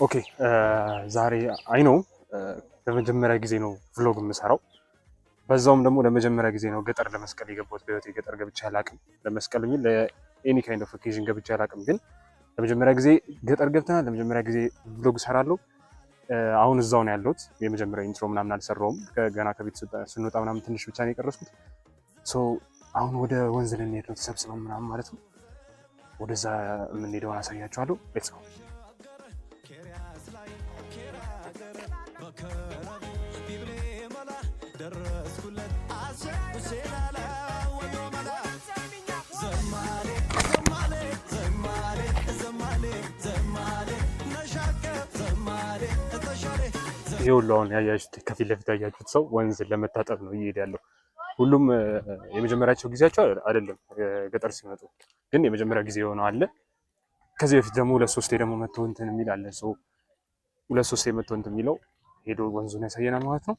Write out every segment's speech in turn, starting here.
Okay፣ ዛሬ I know ለመጀመሪያ ጊዜ ነው vlog የምሰራው። በዛውም ደግሞ ለመጀመሪያ ጊዜ ነው ገጠር ለመስቀል የገባሁት። በህይወቴ ገጠር ገብቼ አላቅም። ለመስቀል የሚል ለ any kind of occasion ገብቼ አላቅም። ግን ለመጀመሪያ ጊዜ ገጠር ገብተናል። ለመጀመሪያ ጊዜ vlog እሰራለሁ። አሁን እዛው ነው ያለሁት። የመጀመሪያ intro ምናምን አልሰራውም። ገና ከቤት ስንወጣ ምናምን ትንሽ ብቻ ነው የቀረጽኩት። So አሁን ወደ ወንዝ ልንሄድ ነው ተሰብስበን ምናምን ማለት ነው። ወደዛ የምንሄደውን አሳያችኋለሁ። Let's go። ይሄ ሁሉ አሁን ያያችሁት፣ ከፊት ለፊት ያያችሁት ሰው ወንዝ ለመታጠብ ነው እየሄደ ያለው። ሁሉም የመጀመሪያቸው ጊዜያቸው አይደለም ገጠር ሲመጡ፣ ግን የመጀመሪያ ጊዜ የሆነው አለ። ከዚህ በፊት ደግሞ ሁለት ሶስቴ ደግሞ መጥቶ እንትን የሚል አለ። ሰው ሁለት ሶስቴ መጥቶ እንትን የሚለው ሄዶ ወንዙን ያሳየናል ማለት ነው።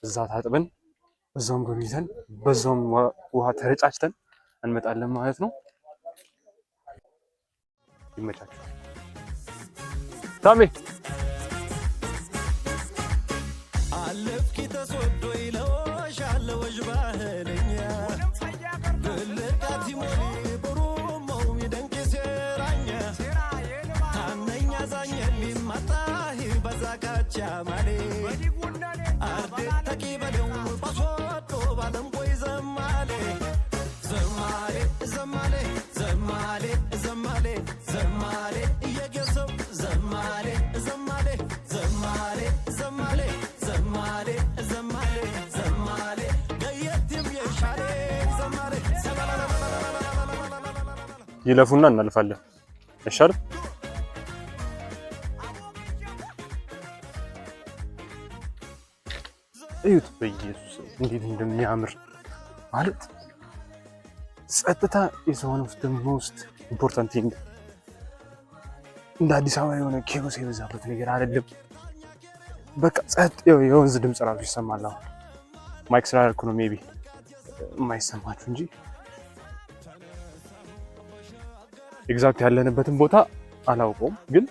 እዛ ታጥበን፣ በዛውም ጎብኝተን፣ በዛውም ውሃ ተረጫጭተን እንመጣለን ማለት ነው። ይመቻችሁ። ታሜ። አለፍኪ ተስወዶ ይለወሻለ ወዥ ባህለኛ ብልቃት ሞሊ ቡሩመው ሚደንቅ ሴራኛ ታነኛ ዛኘሊ ማጣሂ በዛካቻ ማሌ አርዴ ተቂበሌው ባስወዶ ባለንቆይ ዘማሌ ዘማሌ ዘማሌ ዘማሌ ዘማሌ ዘማሌ እየጌሰው ዘማሌ ዘማሌ ዘማሌ ዘማሌ ዘማሌ ዘማሌ ዘማሌ ገየትም የሻሌ ዘማሌ። ይለፉና እናልፋለን። አይሻልም? እዩት፣ በኢየሱስ እንዴት እንደሚያምር። ማለት ጸጥታ is one of the most important thing። እንደ አዲስ አበባ የሆነ chaos የበዛበት ነገር አይደለም። በቃ ጸጥ፣ የወንዝ ድምፅ ራሱ ይሰማል። አሁን mic ስላደረኩ ነው maybe የማይሰማችሁ እንጂ exact ያለንበትን ቦታ አላውቀውም፣ ግን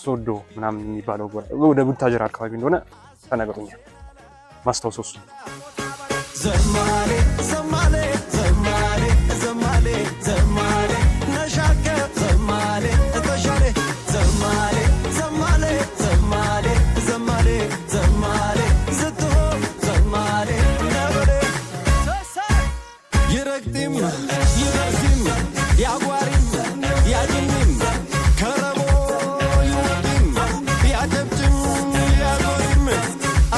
ሶዶ ምናምን የሚባለው ወደ ቡታጅራ አካባቢ እንደሆነ ተነግሮኛል። ማስታወስ እሱ። ዘማሌ ዘማሌ ዘማሌ ዘማሌ ዘማሌ ነሻከ ዘማሌ ተሻሌ ዘማሌ ዘማሌ ዘማሌ ዘማሌ ዘማሌ ዝትሆ ዘማሌ ነበሌ ይረግጢም ይበርሲም ያጓሪም ያጅኒም ከረቦ ይወጢም ያጨብጭም ያዞሪም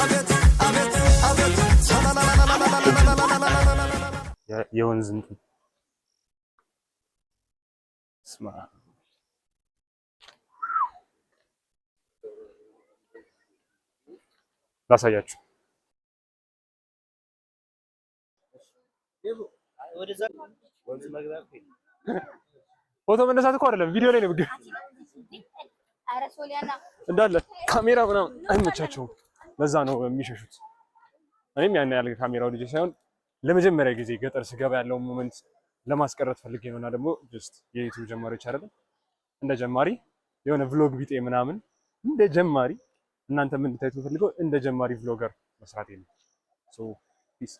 አቤት አቤት አቤት። የወንዝ እንትን ስማ፣ ላሳያችሁ። ፎቶ መነሳት እኮ አይደለም፣ ቪዲዮ ላይ ነው ምግብ እንዳለ ካሜራ ምናምን አይመቻቸውም። ለዛ ነው የሚሸሹት። እኔም ያን ያህል ካሜራው ልጅ ሳይሆን ለመጀመሪያ ጊዜ ገጠር ስገባ ያለውን moment ለማስቀረት ፈልጌ ነው። እና ደግሞ just የ YouTube ጀማሪዎች አይደለም፣ እንደ ጀማሪ የሆነ vlog ቢጤ ምናምን፣ እንደ ጀማሪ እናንተ ምን እንድታዩት የምፈልገው እንደ ጀማሪ vlogger መስራቴ ነው። So peace።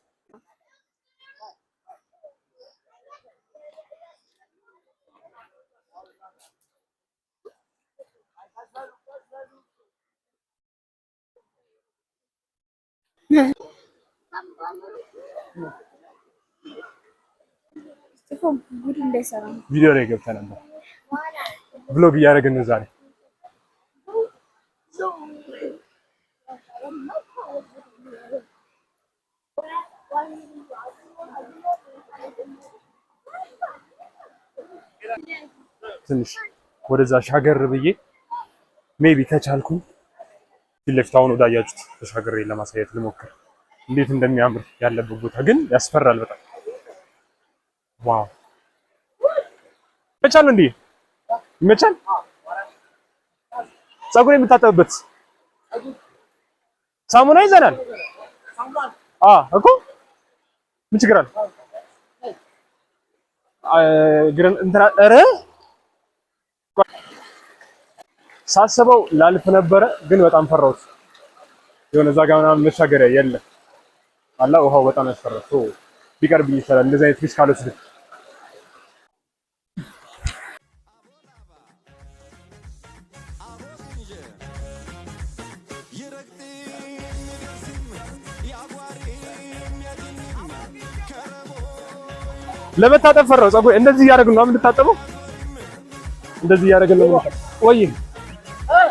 ጉድ እንዳይሰራ ነው። ቪዲዮ ላይ ገብተህ ነበር። Vlog እያደረግን ነው ዛሬ። ትንሽ ወደዛ ሻገር ብዬ maybe ከቻልኩኝ ፊት ለፊት አሁን ወዳያችሁት ተሻገሬ ለማሳየት ልሞክር እንዴት እንደሚያምር ያለበት ቦታ። ግን ያስፈራል በጣም። Wow፣ ይመቻል እንዴ? ይመቻል። ፀጉር የምታጠብበት ሳሙና ይዘናል። እኮ ምን ችግር አለ? ግረን እንትና ኧረ ሳስበው ላልፍ ነበረ፣ ግን በጣም ፈራሁት። የሆነ እዛ ጋር ምናምን መሻገሪያ የለም አላ ውሃው በጣም ያስፈራል። So ቢቀርብኝ ይሻላል። እንደዚህ አይነት risk አልወስድም። ይረግጢም ይገርስም ያጓሪም ያጅኒም ከረሞ። ለመታጠብ ፈራሁ። ፀጉሬ እንደዚህ እያደረግን ነው የምንታጠበው። እንደዚህ እያደረግን ነው ወይ? እ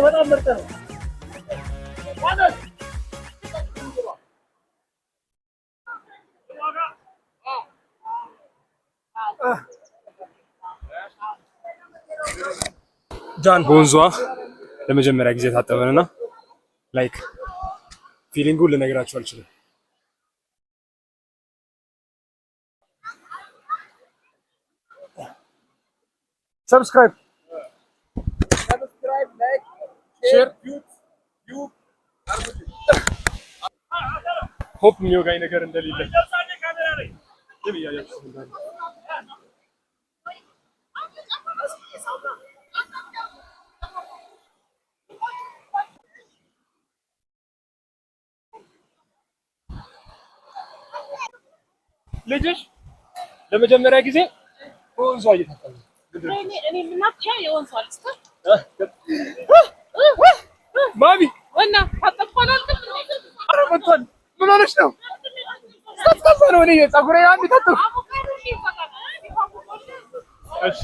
በጣም ምርጥ ነው። ጃን በወንዟ ለመጀመሪያ ጊዜ ታጠበንና like feeling ኡን ልነግራችሁ አልችልም። Subscribe፣ share፣ hope የሚወጋኝ ነገር እንደሌለ ግን እያያችሁ እንዳለ። ልጅሽ ለመጀመሪያ ጊዜ በወንዟ እየታጠበ ነው። እኔ የምናፍቀው የወንዟ ልጅ ማሚ ወና ታጠብኩ አላልክም? ኧረ መጥቷል። ምን ሆነሽ ነው? ቀዝቃዛ ነው። እኔ ፀጉሬ አንድ ታጠብኩ። እሺ፣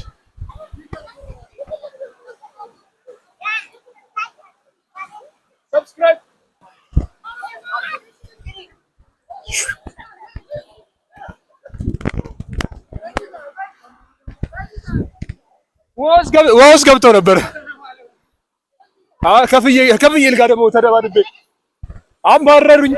subscribe። ውሃ ውስጥ ገብተው ነበር። ከፍየል ጋር ደግሞ ተደባድቤ አምባረሩኝ።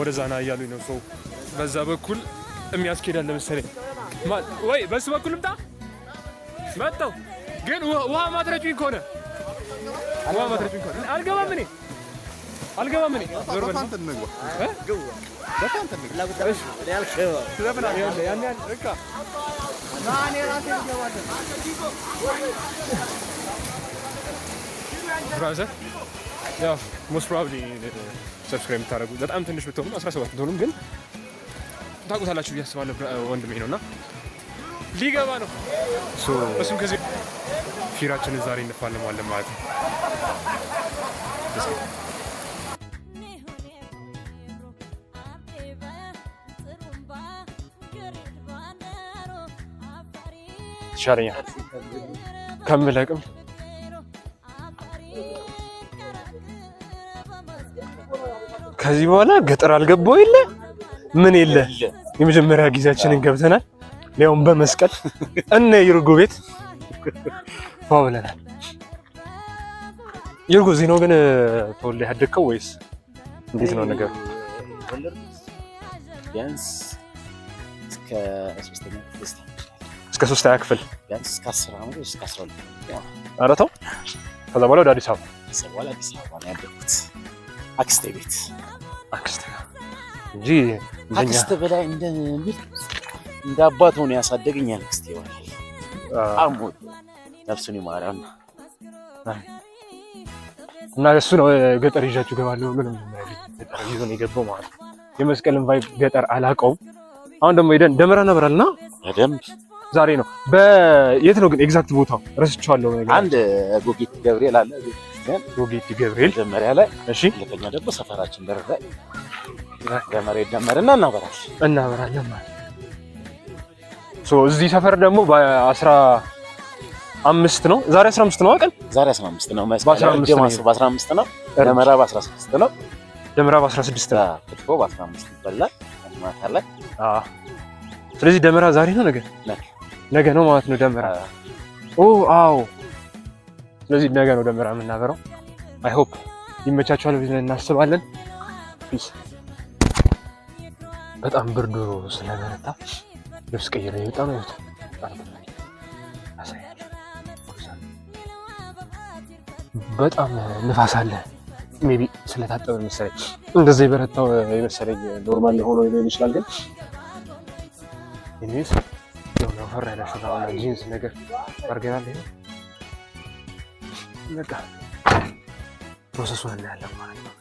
ወደዛ ና እያሉኝ ነው። ሰው በዛ በኩል የሚያስኬዳል ለምሳሌ ወይ በሱ በኩል ልምጣ። መጣሁ፣ ግን ውሃ ማትረጩኝ ከሆነ፣ ውሃ ማትረጩኝ ከሆነ አልገባም። እኔ አልገባም። እኔ ዞር በል። እ? እሺ። ያን ያህል በቃ። Brother፣ ያው most probably subscribe የምታደርጉ በጣም ትንሽ ብትሆኑም፣ 17 ብትሆኑም ግን ታውቁታላችሁ ብዬ አስባለሁ። ወንድሜ ነው እና ሊገባ ነው። እሱም ከዚህ ፊራችንን ዛሬ እንፋለማለን ማለት ነው። Let's go. ይሻለኛል ከምለቅም። ከዚህ በኋላ ገጠር አልገባው የለ ምን የለ፣ የመጀመሪያ ጊዜያችንን ገብተናል። ሊያውም በመስቀል እነ ይርጉ ቤት ፏ ብለናል። ይርጉ፣ እዚህ ነው ግን ተወልደህ ያደግከው ወይስ እንዴት ነው ነገሩ? ቢያንስ እስከ ሶስተኛ ክፍል። እስከ ሶስተኛ ክፍል? ቢያንስ እስከ 10 ዓመት ወይ እስከ 12። ኧረ ተው። ከዛ በኋላ ወደ አዲስ አበባ? ከዛ በኋላ አዲስ አበባ ነው ያደግኩት አክስቴ ቤት። አክስት እንጂ እንደኛ አክስት በላይ እንደሚል እንደ አባት ሆኖ ያሳደገኝ አክስቴ ይሆናል። በጣም ወዶ ነፍሱን ይማረውና። እና እሱ ነው ገጠር ይዣችሁ እገባለሁ ብሎ ለመጀመሪያ ጊዜ ገጠር ይዞ ነው የገባው ማለት ነው። የመስቀልን vibe ገጠር አላውቀውም። አሁን ደግሞ ሄደን ደመራ እናበራልና። በደንብ። ዛሬ ነው። በየት ነው ግን exact ቦታው ረስቼዋለሁ። ነገር አንድ ጎጌት ገብርኤል አለ ቤተክርስቲያን። ጎጌቲ ገብርኤል። መጀመሪያ ላይ፣ ሁለተኛ ደግሞ ሰፈራችን በር ላይ ደመራ ይደመርና እናበራለን። እናበራለን ማለት ነው። So እዚህ ሰፈር ደግሞ በ15 ነው፣ ዛሬ 15 ነው ቀን። ዛሬ 15 ነው መስቀል። በ15 ነው። በ15 ነው ደመራ፣ በ16 ነው። ደመራ በ16 ነው። ክትፎ በ15 ይበላል ማታ ላይ። ስለዚህ ደመራ ዛሬ ነው ነገ? ነገ ነው ማለት ነው ደመራ። ኦ አዎ። ስለዚህ ነገ ነው ደመራ የምናበራው። I hope ይመቻችኋል ብለን እናስባለን። Peace። በጣም ብርዱ ስለበረታ ልብስ ቀይሬ የወጣ ነው። በጣም ንፋስ አለ። Maybe ስለታጠበ መሰለኝ እንደዚህ የበረታው የመሰለኝ። Normal ሆኖ ሊሆን ይችላል፣ ግን anyways የሆነ ወፈር ያለ ሹራብና ጂንስ ነገር አድርገናል። ይሄ በቃ process ኡን እናያለን ማለት ነው።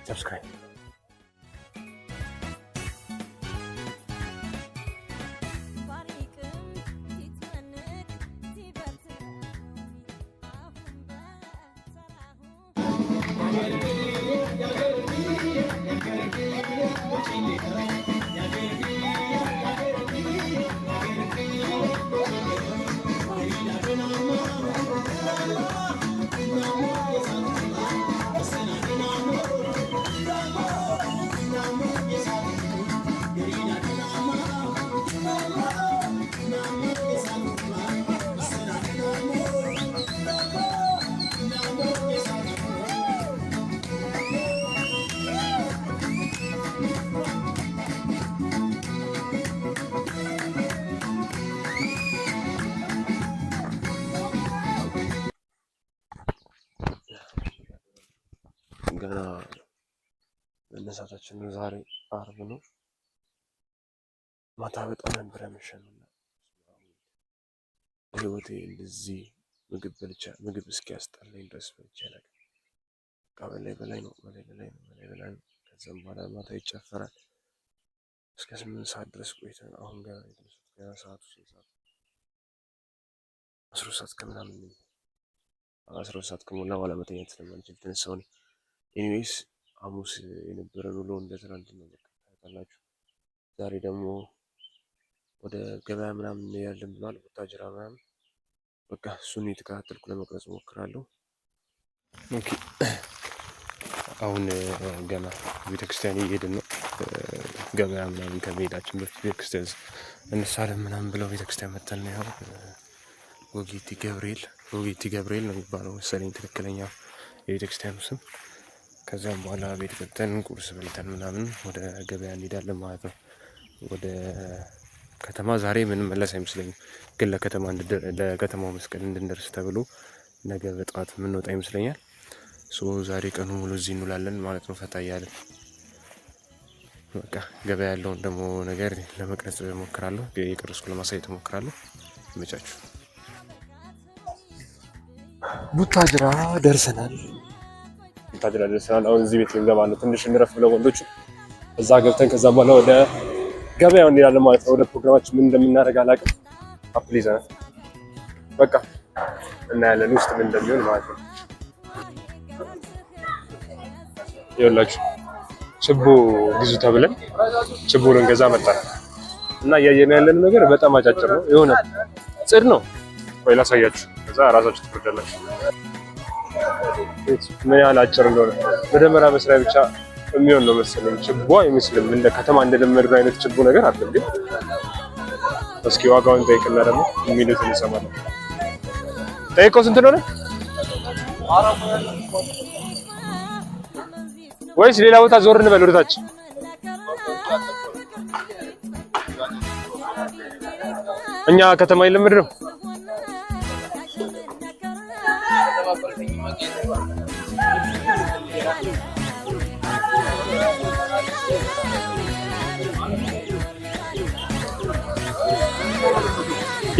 Subscribe። ገና መነሳታችን ነው። ዛሬ አርብ ነው። ማታ በጣም ነበር ያመሸነው። በህይወቴ እንደዚህ ምግብ በልቻ ምግብ እስኪያስጠላኝ ድረስ በልቼ አላውቅም። በቃ በላይ በላይ ነው፣ በላይ በላይ ነው፣ በላይ በላይ ነው። ከዛም በኋላ ማታ ይጨፈራል እስከ 8 ሰዓት ድረስ ቆይተን አሁን ገና የተነሱት ገና ሰዓቱ ስንት ሰዓት? 12 ሰዓት ከምናምን፣ 12 ሰዓት ከሞላ በኋላ መተኛት ስለማንችል ተነሳሁ እኔ። Anyways ሐሙስ የነበረን ውሎ እንደ ትናንት ነው፣ በቃ ታውቃላችሁ። ዛሬ ደግሞ ወደ ገበያ ምናምን እንሄዳለን ብለዋል፣ ቡታጅራ ምናምን። በቃ እሱን እየተከታተልኩ ለመቅረጽ እሞክራለሁ። Okay፣ አሁን ገና ቤተክርስቲያን እየሄድን ነው። ገበያ ምናምን ከመሄዳችን በፊት ቤተክርስቲያን እንሳለም ምናምን ብለው ቤተክርስቲያን መተን ነው። ያው ጎጌቲ ገብርኤል፣ ጎጌቲ ገብርኤል ነው የሚባለው መሰለኝ ትክክለኛ የቤተክርስቲያኑ ስም። ከዚያም በኋላ ቤት ገብተን ቁርስ በልተን ምናምን ወደ ገበያ እንሄዳለን ማለት ነው። ወደ ከተማ ዛሬ ምንመለስ አይመስለኝም፣ ግን ለከተማው መስቀል እንድንደርስ ተብሎ ነገ በጠዋት የምንወጣ ይመስለኛል። So ዛሬ ቀኑ ሙሉ እዚህ እንውላለን ማለት ነው፣ ፈታ እያለን። በቃ ገበያ ያለውን ደግሞ ነገር ለመቅረጽ እሞክራለሁ፣ የቀረጽኩ ለማሳየት እሞክራለሁ። ይመቻችሁ። ቡታጅራ ደርሰናል። ቡታጅራ ደርሰናል። አሁን እዚህ ቤት ልንገባ ነው። ትንሽ እንረፍ ብለው ወንዶች እዛ ገብተን ከዛ በኋላ ወደ ገበያው እንሄዳለን ማለት ነው። ወደ ፕሮግራማችን ምን እንደምናደርግ አላውቅም። Apple ይዘናል። በቃ እናያለን ውስጥ ምን እንደሚሆን ማለት ነው። ይኸውላችሁ ችቦ ግዙ ተብለን ችቦ ልንገዛ መጣን እና እያየን ያለን ነገር በጣም አጫጭር ነው። የሆነ ጽድ ነው። ቆይ ላሳያችሁ፣ ከዛ ራሳችሁ ትፈርዳላችሁ ምን ያህል አጭር እንደሆነ። መደመሪያ መስሪያ ብቻ የሚሆን ነው መሰለኝ። ችቦ አይመስልም። እንደ ከተማ እንደለመድነው አይነት ችቦ ነገር አለ። ግን እስኪ ዋጋውን ጠይቅና ደግሞ የሚሉትን እንሰማለን። ጠይቀው ስንት እንደሆነ ወይስ ሌላ ቦታ ዞር እንበል ወደታች? እኛ ከተማ የለመድነው።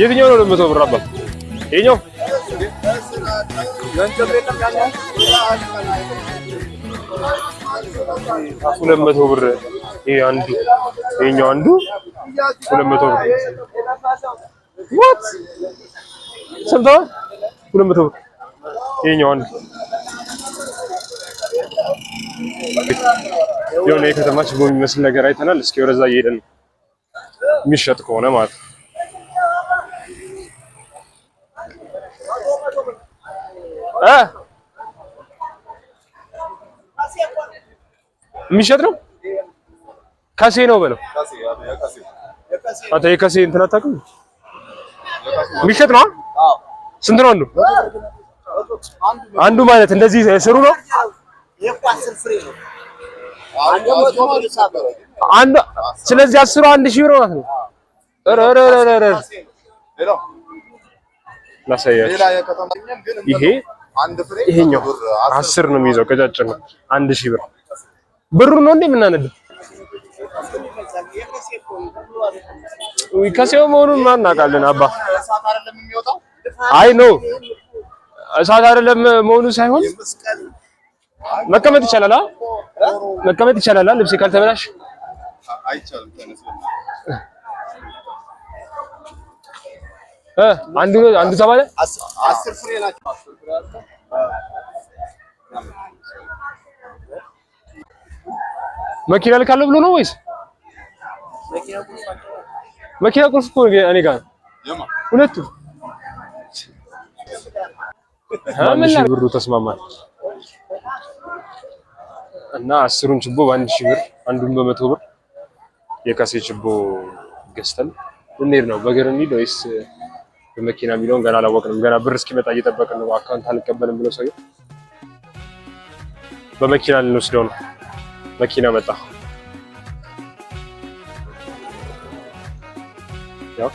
የትኛው ነው 100 ብር አባ? ይኸኛው 200 ብር። ይሄ አንዱ፣ ይሄኛው አንዱ 200 ብር። What፣ ሰምተዋል? 200 ብር ይሄኛው አንዱ። የሆነ የከተማ ችቦ የሚመስል ነገር አይተናል። እስኪ ወደዛ እየሄድን ነው የሚሸጥ ከሆነ ማለት ነው። እ የሚሸጥ ነው። ከሴ ነው በለው። አንተ የከሴ እንትን አታውቅም? የሚሸጥ ነው። ስንት ነው አንዱ? አንዱ ማለት እንደዚህ ስሩ ነው። አንዱ ስለዚህ 10 1,000 ብር ማለት ነው። ኧረ ኧረ ኧረ ላሳያችሁ። ይሄ ይሄኛው 10 ነው የሚይዘው፣ ቀጫጭን ነው። 1,000 ብር ብሩ ነው እንዴ የምናነደው? ከሴው መሆኑን ማን እናውቃለን? አባ አይ no እሳት አይደለም መሆኑ ሳይሆን መቀመጥ ይቻላል። መቀመጥ ይቻላል። ልብሴ ካልተበላሽ አንዱ አንዱ ተባለ። መኪና ልካለሁ ብሎ ነው ወይስ መኪና ቁልፍ እኮ እኔ ጋር ነው። ሁለቱ 1,000 ብሩ ተስማማል እና 10ሩን ችቦ በ1,000 ብር አንዱን በ100 ብር የካሴ ችቦ ገዝተን እንሄድ ነው። በእግር እንሂድ ወይስ በመኪና የሚለውን ገና አላወቅንም። ገና ብር እስኪመጣ እየጠበቅን ነው። Account አልቀበልም ብሎ ሰውዬው በመኪና ልንወስደው ነው። መኪና መጣ። ያው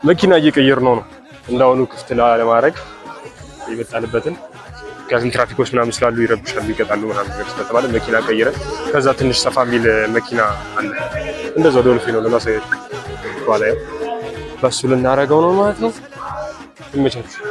መኪና እየቀየር ነው እንዳሁኑ ክፍት ለማድረግ የመጣንበትን፣ ምክንያቱም ትራፊኮች ምናምን ስላሉ ይረብሻሉ፣ ይቀጣሉ ምናምን ነገር ስለተባለ መኪና ቀይረን ከዛ ትንሽ ሰፋ የሚል መኪና አለ። እንደዛው ዶልፊን ነው ለማሳየት በኋላ ያው በሱ ልናደርገው ነው ማለት ነው። ይመቻችሁ።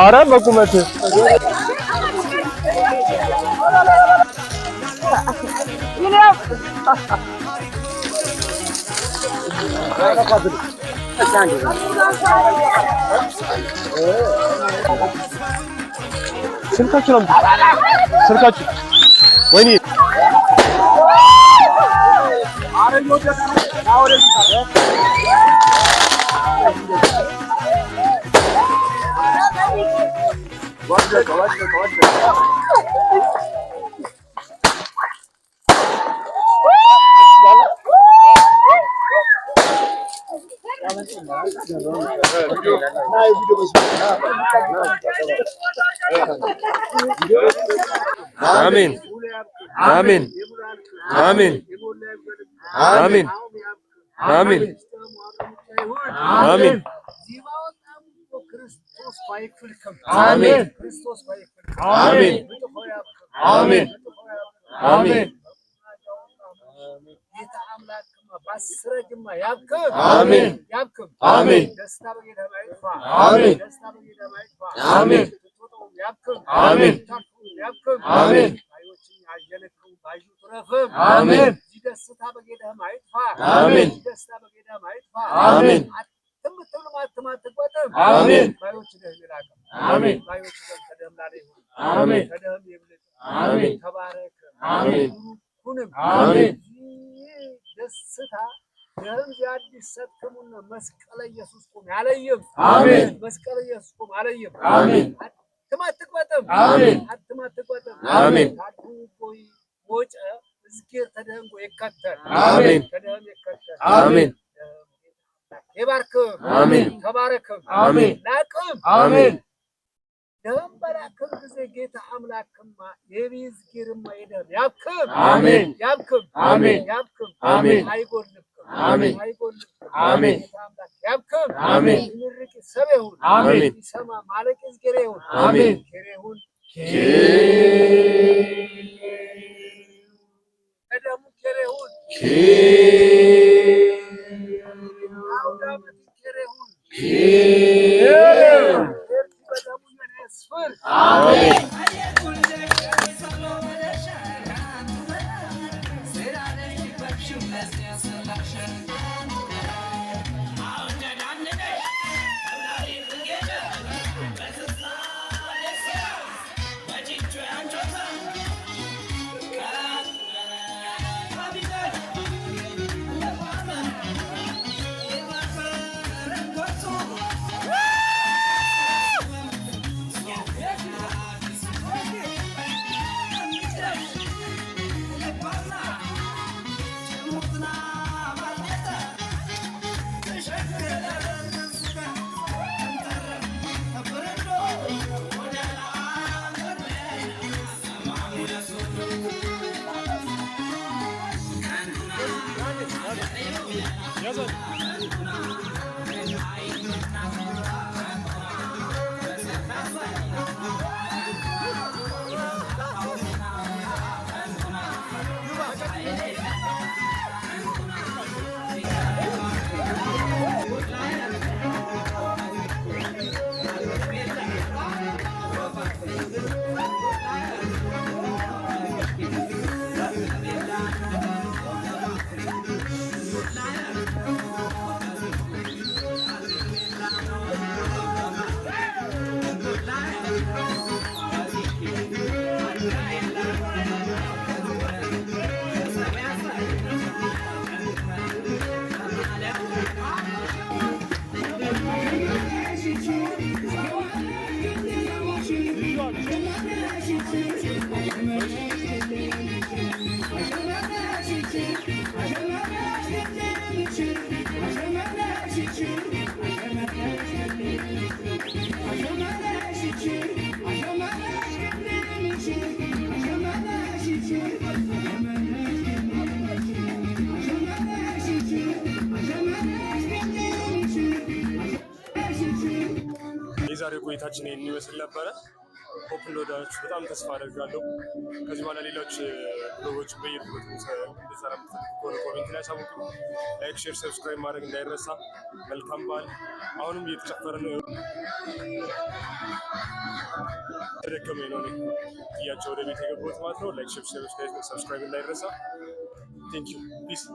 አረ በቁመት ስልካችሁ ነው ስልካችሁ ወይኔ አሜን አሜን አሜን አሜን አሜን አሜን አሜን አሜን አሜን አሜን። ባስረ ግማ ያብክም። አሜን። ያብክም። አሜን። ደስታ በጌታ ይጥፋ። አሜን። ደስታ በጌታ ይጥፋ። አሜን። ትጦጠው ያብክም። አሜን። ታልፉ ያብክም። አሜን። ባዮችን ያዠለክው ባዩ ትረፍም። አሜን። እዚህ ደስታ በጌታ አይጥፋ። አሜን። እዚህ ደስታ በጌታ አይጥፋ። አሜን። አትምትልም አትማትቆጥም። አሜን። ባዮች ደህም ይላቅም። አሜን። ባዮች ደም ከደም ላይ ይሁን። አሜን። ከደም ይብልጥ። አሜን። ተባረክ። አሜን። ሁንም አሜን። ይህ ደስታ ደህም የአዲስ ሰጥሙና መስቀለ ኢየሱስ ቁም ያለይም። አሜን። መስቀለ ኢየሱስ ቁም አለይም። አሜን። አትማትቆጥም። አሜን። አትማትቆጥም። አሜን። ታዱ ቦይ ወጨ እዝጌር ተደህንጎ ይከተል። አሜን። ተደህም ይከተል። አሜን። ይባርክም። አሜን። ተባረክም። አሜን። ላቅም። አሜን። ደም በላክም ጊዜ ጌታ አምላክማ የቢዝ ጊርማ ይደም ያብክም። አሜን። ያብክም። አሜን። ያብክም። አሜን። አይጎልብክም። አሜን። አይጎልብክም። አሜን። ጌታ አምላክ ያብክም። አሜን። ይምርቅ ሰብ ይሁን። አሜን። ይሰማ ማለቅ ዝጌሬ ይሁን። አሜን። ኬሬ ይሁን። ቀደሙ ኬሬ ይሁን። አውደ ዓመት ኬሬ ይሁን። ኤርቲ በደሙ የስፍር። አሜን። የዛሬው ቆይታችን ይህን ይመስል ነበረ። Hope እንደወዳችሁ በጣም ተስፋ አደርጋለሁ። ከዚህ በኋላ ሌሎች vlog ኦች በየሄድኩበት እንድሰራ የምትፈልጉ ከሆነ comment ላይ አሳውቁ። Like፣ share፣ subscribe ማድረግ እንዳይረሳ። መልካም በዓል። አሁንም እየተጨፈረ ነው። ተደከመኝ ነው እኔ ጥያቸው ወደ ቤት የገባሁት ማለት ነው። Like፣ share፣ subscribe እንዳይረሳ። Thank you, peace.